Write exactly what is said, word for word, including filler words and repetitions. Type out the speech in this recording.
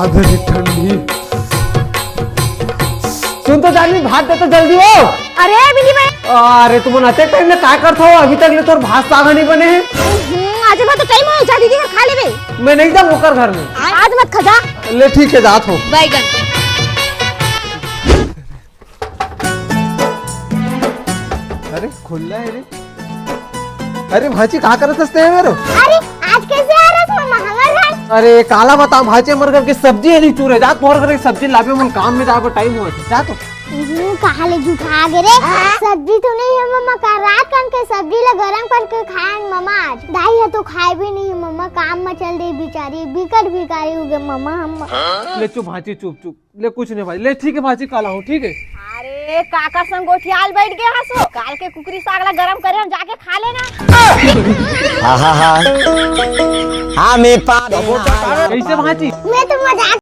अबे ठंडी। सुन तो जानी, भात दे तो जल्दी हो। अरे बिनी भाई। अरे तुमन अतेक टाइम ले काय करत हो? अभी तक ले तोर भात साग नहीं बने हे। हम्म, आज मत तो टाइम हो जा दीदी घर खा लेबे। मैं नहीं जाऊँ ओकर घर में। आज मत खा जा। ले ठीक है, जात हो। बैगन। अरे खुल्ला है रे। अरे भांची, का करत हस तें मेरे? अरे आज कैसे आ रहा था ममा हमर घर? अरे काला बता भांची, हमर घर के सब्जी है नहीं चूरे। जा तोर घर के सब्जी लाबे, मोर काम में जाबे, टाइम हुआ है। जा तो। हम्म, कहाँ ले जुठा गे रे? सब्जी तो नहीं है ममा, का रात कन के सब्जी ला गरम करके खाए ममा आज। दाई है तो खाए भी नहीं ममा, काम में चल दे बेचारी, बिकट भिखारी हो गए ममा हम। ले चुप भांची, चुप चुप। ले कुछ नहीं भाई, ले ठीक है भांची, काला हो, ठीक है। अरे काका संग गोठियाल बैठ गए हस वो, काल के कुकरी साग ला गरम करे हम जाके खा लेना। आहा हा। हाँ, मैं पा कैसे भांची? मैं तो मजाक